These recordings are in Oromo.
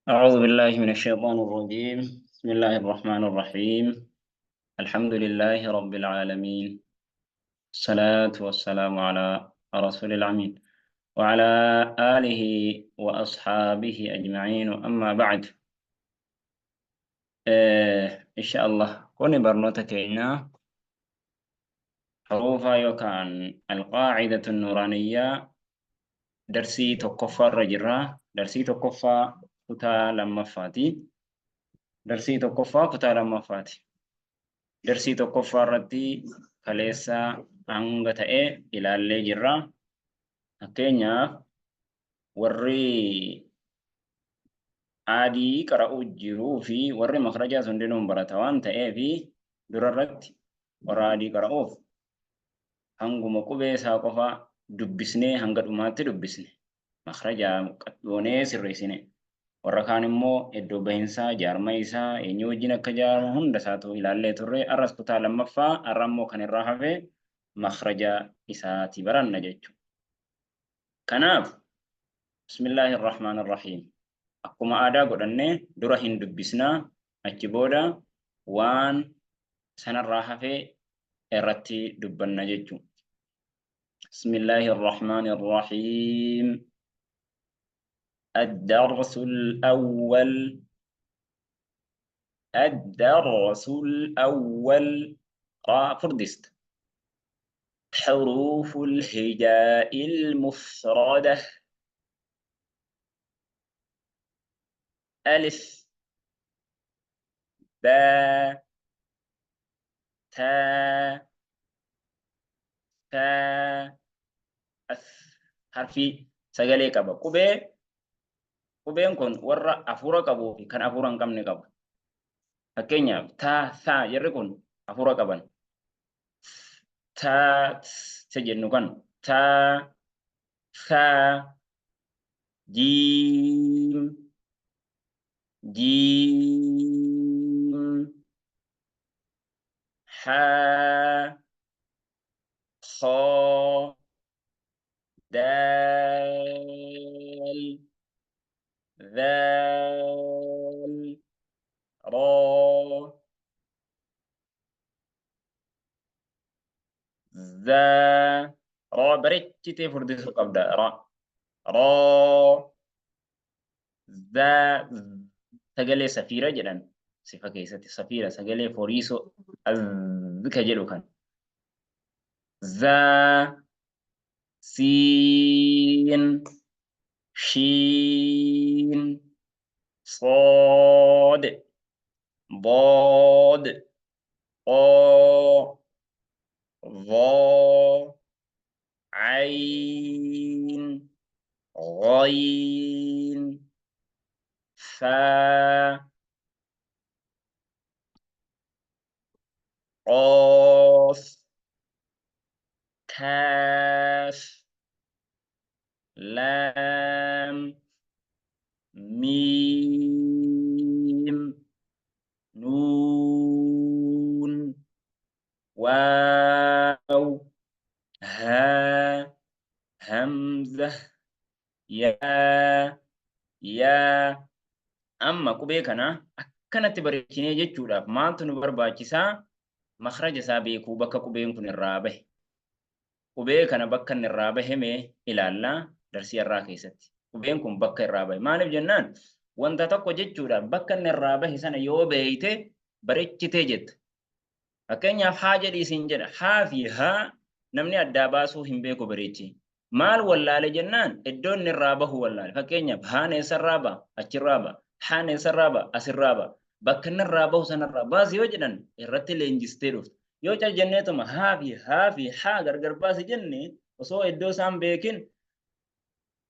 أعوذ بالله من الشيطان الرجيم. بسم الله الرحمن الرحيم. الحمد لله رب العالمين، الصلاة والسلام على رسول الأمين وعلى آله وأصحابه أجمعين، أما بعد. إن شاء الله كوني برنوتا كينا حروفا يوكان القاعدة النورانية darsii tokkoffaa irra jirra. Darsii tokkoffaa kutaa lammaffaati. Darsii tokkoffaa kutaa lammaffaati. Darsii tokkoffaa irratti kaleessa hanga ta'e ilaallee jirra. Fakkeenyaaf, warri aadii qara'uu jiruu fi warri makrajaa hundinuu barata waan ta'eef, dura irratti warra aadii qara'uuf hanguma qubee isaa qofa dubbisnee hanga dhumaatti dubbisne. Makrajaa goonee sirreessine. Warra kaan immoo iddoo bahinsaa, jaarma isaa, eenyu wajjin akka jaaramu hunda isaatu ilaallee turre. Arras kutaa lammaffaa, har'a immoo kan irraa hafe makraja isaati baranna jechuudha. Kanaaf, bismillaahi irrahmaan irrahiim. Akkuma aadaa godhannee dura hin dubbisnaa, achi booda waan sanarraa hafe irratti dubbanna jechuudha. Bismillaahi irrahmaan irrahiim. الدرس الأول، الدرس الأول، راء فردست. حروف الهجاء المفردة: ألف، باء، تاء، ثاء، أث. Harfii sagalee qaba. Qubeen kun warra afuura qabuu fi kan afuura hin qabne qaba. Fakkeenyaaf, taa, thaa jarri kun afuura qaban. Taa, tse jennu kan taa, thaa, jiim, jiim, haa, khoo, daal, dhaal, roo, zaa. Roo bareechitee furdisuu qabda. Ra, roo, zaa. Sagalee safiira jedhan sifa keessatti, safiira sagalee foriisoo az ka jedhu kan zaa, siin, shiin, sood, bood, qoo, dhoo, ayn, ghayn, faa, qoof, kaaf, laam, miim, nuun, waaw, haa, hamza, yaa, yaa. Amma qubee kana akkanatti bareechinee jechuudhaaf maaltu nu barbaachisaa? Makhraja isaa beekuu, bakka qubeen kun irraa bahe. Qubee kana bakka inni irraa bahe mee ilaallaa darsii irraa keessatti. Qubeen kun bakka irraa bahe. Maaliif jennaan, wanta tokko jechuudhaaf bakka inni irraa bahe sana yoo beeyte bareechitee jetta. Fakkeenyaaf, haa jedhii siin jedha. Haa fi haa namni addaa baasuu hin beeku bareechee. Maal wallaale jennaan, iddoo inni irraa bahu wallaale. Fakkeenyaaf, haan eessarraa baha? Achirraa baha. Haan eessarraa baha? Asirraa baha. Bakka inni irraa bahu sanarraa baasi yoo jedhan irratti leenjistee dhufta. Yoo cal jenneetuma haa fi haa fi haa gargar baasi jenne, osoo iddoo isaan beekin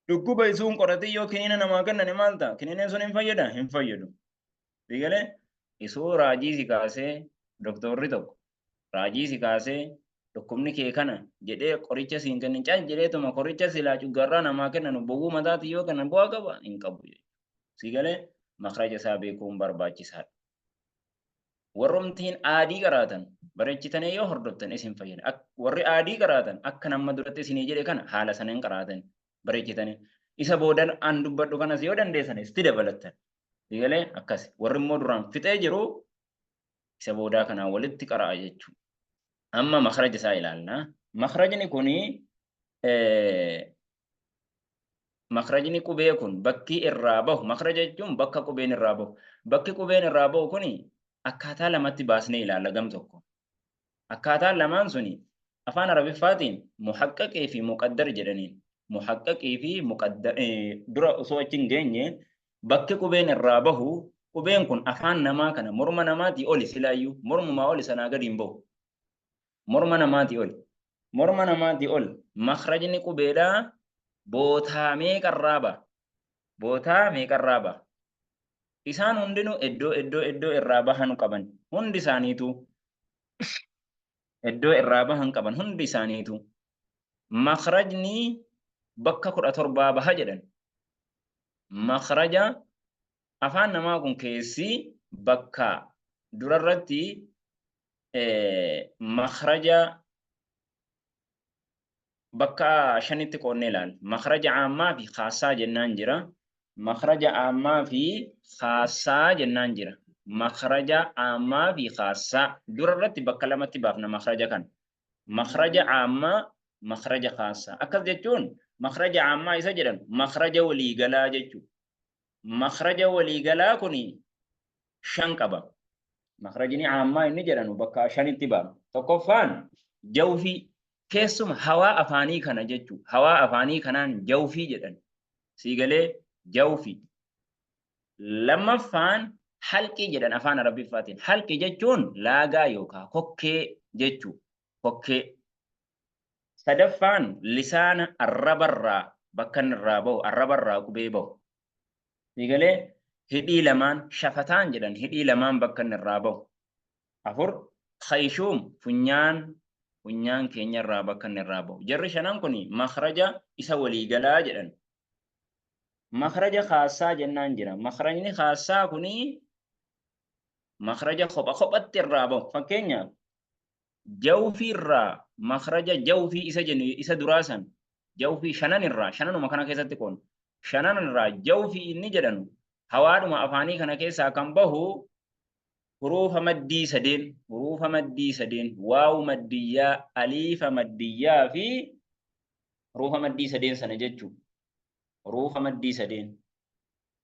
dhukkuba isuun qoratin yoo kiniina namaa kennani maal ta'a? Kiniineen sun hin fayyada? Hin fayyadu. Siigalee isuu raajii si kaasee, doktorri tokko raajii si kaasee dhukkubni kee kana jedhee qoricha siin kennin, cal jedheetuma qoricha silaa cuggarraa namaa kennanu bowwuu mataati yoo kennan bu'aa qaba? Hin qabu jechuudha. Siigalee makhraja isaa beekuun barbaachisaadha. Warrumtiin aadii qaraatan bareechitanii yoo hordoftan isin fayyada. Warri aadii qaraatan akka nama duratti isinii jedhe kana haala saneen qaraatan bareechitanii. Isa boodan an dubbadhu kanas yoo dandeessan itti dabalattan. Eegalee akkas. Warri immoo duraan fixee jiru isa boodaa kanaan walitti qara'a jechuudha. Amma makhraja isaa ilaalla. Makhrajni kuni makhrajni qubee kun bakki irraa bahu, makhraja jechuun bakka qubeen irraa bahu. Bakki qubeen irraa bahu kuni akkaataa lamatti baasnee ilaalla gam tokko. Akkaataan lamaan suni afaan Arabiffaatiin muhaqqaqii fi muqaddar jedhaniin. Muhaqqaqii fi muqaddar dura osoo achi hin geenye bakki qubeen irraa bahu qubeen kun afaan namaa kana morma namaatii oli silaayyuu mormumaa oli sanaa gadi hin bahu. Morma namaatii oli. Morma namaatii ol makhrajni qubeedhaa bootaa meeqarraa baha? Bootaa meeqarraa baha? Isaan hundinuu iddoo iddoo iddoo irraa bahanu qaban. Hundi isaaniituu iddoo irraa bahan qaban hundi isaaniitu. Makhrajni bakka 17 baha jedhan. Makhraja afaan namaa kun keessi bakka durarratti makhraja bakka shanitti qoodnee ilaalla. Makhraja aammaa fi khaassaa jennaan jira. Makhraja aammaa fi khaassaa jennaan jira. Makhraja aammaa fi khaassaa dura irratti bakka lamatti baafna makhraja kana. Makhraja aammaa, makhraja khaassaa. Akkas jechuun makhraja aammaa isa jedhan makhraja waliigalaa jechuudha. Makhraja waliigalaa kuni shan qaba. Makhrajni aammaa inni jedhanu bakka shanitti baama. Tokkoffaan jawfii keessuma hawaa afaanii kana jechuu. Hawaa afaanii kanaan jawfii jedhan. Sii galee jawfii. Lammaffaan halqii jedhan afaan Arabiffaatiin. Halqii jechuun laagaa yookaan kokkee jechuu. Kokkee. Sadaffaan lisaana arrabarraa bakka inni irraa bahu arrabarraa qubee bahu. Sii galee hidhii lamaan shafataan jedhan hidhii lamaan bakka inni irraa bahu. Afur khayshuum funyaan funyaan keenya irraa bakka inni irraa bahu. Jarri shanan kun makhraja isa waliigalaa jedhan. Makhraja khaassaa jennaan jira. Makhrajni khaassaa kuni makhraja kopha kophatti irraa bahu. Fakkeenyaaf jawfii irraa makhraja jawfii isa jennu isa duraa san jawfii shanan irraa shananuma kana keessatti qoon shanan irraa jawfii inni jedhanu hawaadhuma afaanii kana keessaa kan bahu huruufa maddii sadeen huruufa maddii sadeen waawu maddiyyaa aliifa maddiyyaa fi huruufa maddii sadeen sana jechuu huruufa maddii sadeen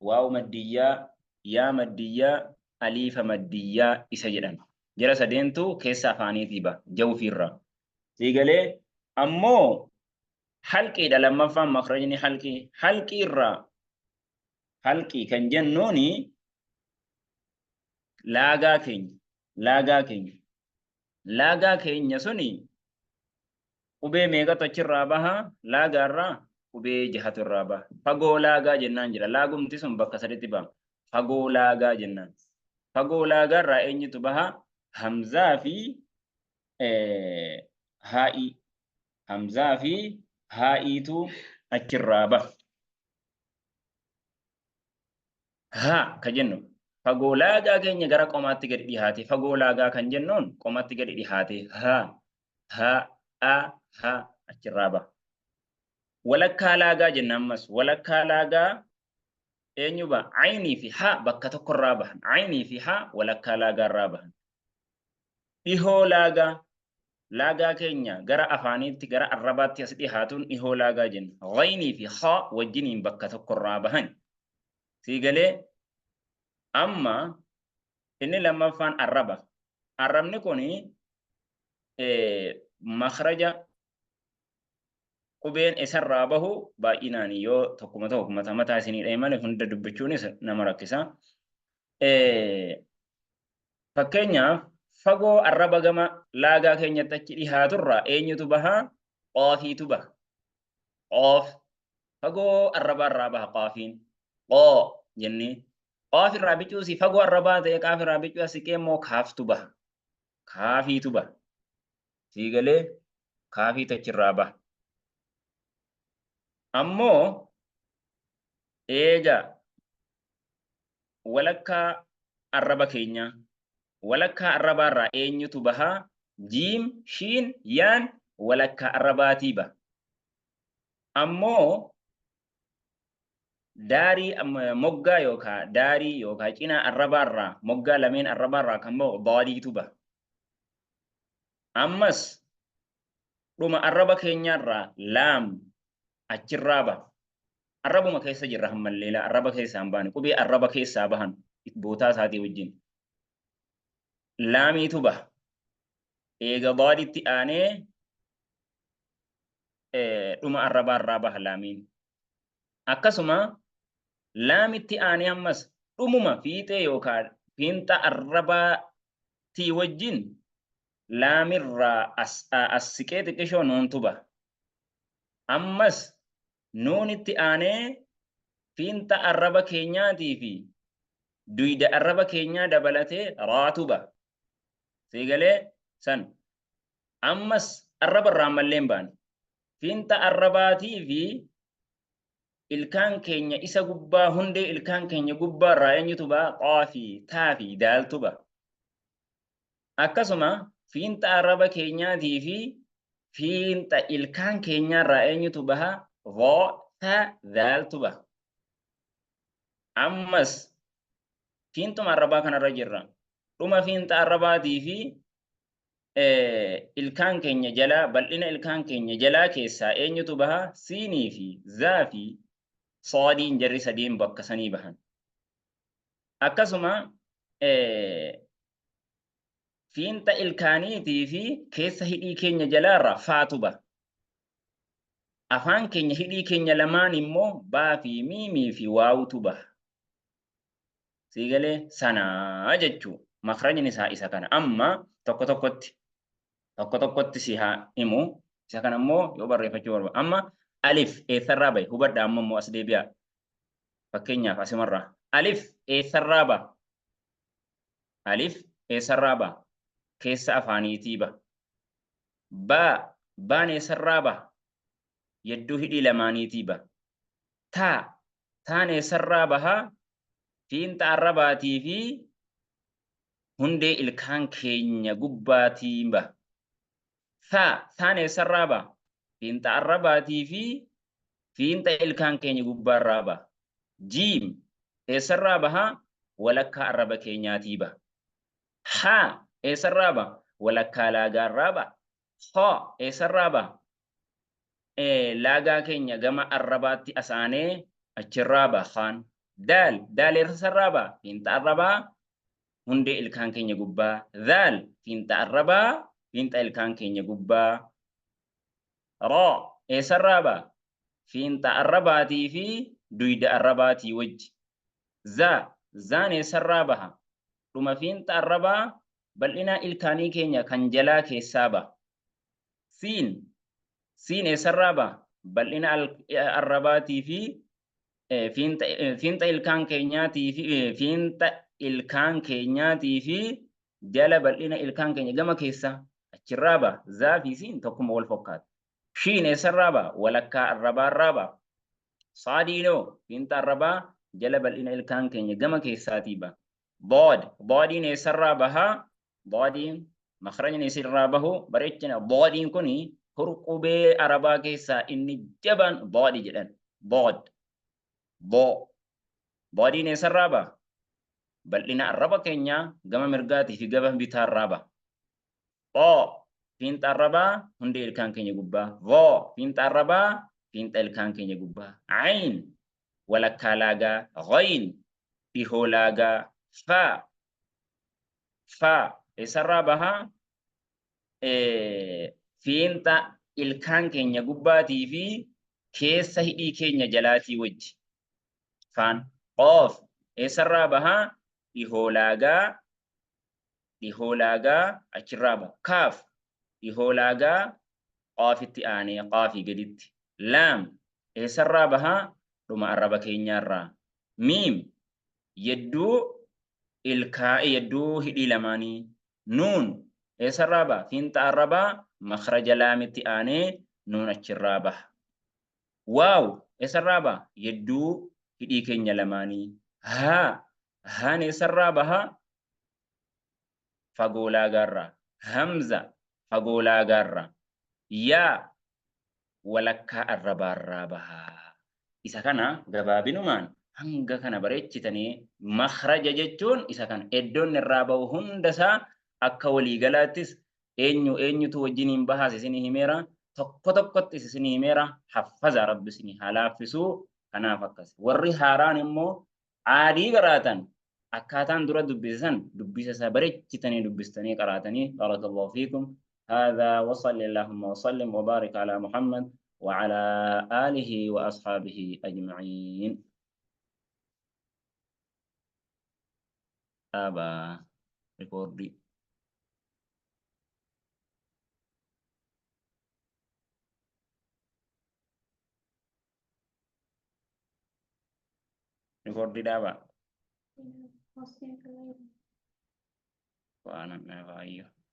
waaw maddiyyaa, yaa maddiyyaa, aliifa maddiyyaa isa jedhan. Jara sadeentu keessa afaaniitii ba jawfiirraa. Sii galee ammoo halqiidha lammaffaan makrajni halqii. Halqiirraa halqii kan jennuuni laagaa keenya laagaa keenya laagaa keenya suni Qubee meeqatu achirraa baha? Laagaarraa qubee jahatu irraa baha. Fagoo laagaa jennaan jira. Laagumti sun bakka saditti baha. Fagoo laagaa jennaan. Fagoo laagaarraa eenyutu baha? Hamzaa fi haa'ii. Hamzaa fi haa'iitu achirraa baha. Haa ka jennu fagoo laagaa keenya gara qomaatti gadi dhihaate fagoo laagaa kan jennuun qomatti gadi dhihaate haa haa a haa achirraa baha. Walakkaa laagaa jenna ammas walakkaa laagaa eenyu baha? Aynii fi haa bakka tokkorraa bahan. Aynii fi haa walakkaa laagaarraa bahan. Dhihoo laagaa laagaa keenya gara afaaniitti gara arrabaatti as dhihaatuun dhihoo laagaa jenna. Ghaynii fi haa wajjiniin bakka tokkorraa bahan. Sii galee amma inni lammaffaan arraba. Arrabni kun makhraja qubeen isarraa bahu baay'inaan yoo tokkuma tokko mataa mataa isinii dhahe malee hunda dubbachuunis nama rakkisa. Fakkeenyaaf fagoo arraba gama laagaa keenyatti achi dhihaaturraa eenyutu baha? Qaafiitu baha. Qaaf fagoo arrabaarraa baha qaafiin. Qoo jennee qaaf irraa bicuusi fagoo arrabaa ta'e qaaf irraa bicuu as siqee immoo kaaftu baha. Kaafiitu baha. Sii galee kaafiitu achirraa baha. Ammoo eega walakkaa arraba keenyaa walakkaa arrabaarraa eenyutu baha? Jiim, shiin, yaan walakkaa arrabaatii baha. Ammoo Daarii moggaa yookaa daarii yookaa cinaa arrabaarraa moggaa lameen arrabaarraa kan bahu daadiitu baha. Ammas dhuma arraba keenyaarraa laam achirraa baha. Arrabuma keessa jirra hammallee laa arraba keessaa hin baane qubee arraba keessaa bahan bootaa isaatii wajjin. Laamiitu baha. Eega daaditti aanee dhuma arrabaarraa baha laamiin. Akkasuma laamitti aanee ammas dhumuma fiixee yookaan fiinxa arrabaatii wajjin laamirraa as as siqee xiqqishoo nuuntu baha. Ammas nuunitti aanee fiinxa arraba keenyaatii fi duyda arraba keenyaa dabalatee raatu baha. Sii galee san. Ammas arraba irraa ammallee hin baane. Fiinxa arrabaatii fi ilkaan keenya isa gubbaa hundee ilkaan keenya gubbaa irraa eenyutu ba'a? Qaa fi taa fi daaltu ba'a. Akkasuma fiinxa arraba keenyaatii fi fiinxa ilkaan keenyaa irraa eenyutu baha? Dhaa, tha, daaltu baha. Ammas fiinxuma arrabaa kanarra jirra. Dhuma fiinxa arrabaatii fi ilkaan keenya jalaa bal'ina ilkaan keenya jalaa keessaa eenyutu baha? Siinii fi zaa fi saadiin jarri sadeen bakka sanii bahan. Akkasuma fiinxa ilkaaniitii fi keessa hidhii keenya jalaarraa faatu baha. Afaan keenya hidhii keenya lamaan immoo baa fi miimii fi waawutu baha. Sii galee sanaa jechuu makrajni isaa isa kana. Amma tokko tokkotti tokko tokkotti si haa himu. Isa kana immoo yoo barreeffachuu barbaadu. Amma alif eessarraa bahe hubadha amma immoo as deebi'aa. Fakkeenyaaf asumarraa alif eessarraa baha? Alif eessarraa baha? Keessa afaaniitii baha. Baa baan eessarraa baha? Yedduu hidhii lamaaniitii baha. Taa taan eessarraa baha? Fiinxa arrabaatii fi hundee ilkaan keenya gubbaatii baha. Thaa thaan eessarraa baha? Fiinxa arrabaatii fi fiinxa ilkaan keenya gubbaarraa baha. Jiim eessarraa baha? Walakkaa arraba keenyaatii baha. Haa eessarraa baha? Walakkaa laagaarraa baha. Khaa eessarraa baha? Laagaa keenya gama arrabaatti as aanee achirraa baha kaan. Daal daal eessarraa baha? Fiinxa arrabaa hundee ilkaan keenya gubbaa. Zaal fiinxa arrabaa fiinxa ilkaan keenya gubbaa. Raa eessarraa baha? Fiinxa arrabaatii fi duyda arrabaatii wajji. Za zaan eessarraa baha? Dhuma fiinxa arrabaa bal'inaa ilkaanii keenya kan jalaa keessaa baha. Siin siin eessarraa baha? Bal'ina arrabaatii fi fiinxa ilkaan keenyaatii fi fiinxa ilkaan keenyaatii fi jala bal'ina ilkaan keenya gama keessaa achirraa baha. Zaa fi siin tokkuma wal fakkaata. Shiin eessarraa baha? Walakkaa arrabaarraa baha. Saadiinoo fiinxa arrabaa jala bal'ina ilkaan keenya gama keessaatii baha. Dood doodiin eessarraa baha? Doodiin makrajni isirraa bahu bareechina. Doodiin kun hurqubee arabaa keessaa inni jabaan doodi jedhan. Dood. Doo. Doodiin eessarraa baha? Bal'ina arraba keenyaa gama mirgaatii fi gama bitaarraa baha. Xoo fiinxa arrabaa hundee ilkaan keenya gubbaa. Dhoo fiinxa arrabaa fiinxa ilkaan keenya gubbaa. Ayn walakkaa laagaa. Ghayn dhihoo laagaa. Faa faa eessarraa bahaa? Fiinxa ilkaan keenya gubbaatii fi keessa hidhii keenya jalaatii wajji. Faan. Qoof eessarraa bahaa? Dhihoo laagaa dhihoo laagaa achirraa baha. Kaaf dhihoo laagaa qaafitti aanee qaafii gaditti. Laam eessarraa baha? Dhuma arraba keenyaarraa. Miim yedduu ilkaa yedduu hidhii lamaanii. Nuun eessarraa baha? Fiinxa arrabaa makhraja laamitti aanee nuun achirraa baha. Waaw eessarraa baha? Yedduu hidhii keenya lamaanii. Haa haan eessarraa baha? Fagoo laagaarraa. Hamza fagoo laagaarraa. Yaa walakkaa arrabaarraa baha. Isa kana gabaabinumaan hanga kana bareechitanii makhraja jechuun isa kana iddoon irraa bahu hunda isaa akka waliigalaattis eenyu eenyutu wajjiniin bahaas isinii himeera, tokko tokkottis isinii himeera. Haffazaa, Rabbi isinii haa laaffisuu. Kanaaf akkas warri haaraan immoo aadii qaraatan akkaataan dura dubbise san dubbisa isaa bareechitanii dubbistanii qaraatanii. Barakallahu fiikum. هذا وصل اللهم وسلم وبارك على محمد وعلى آله وأصحابه أجمعين. أبا ريكوردي ريكوردي دابا waan.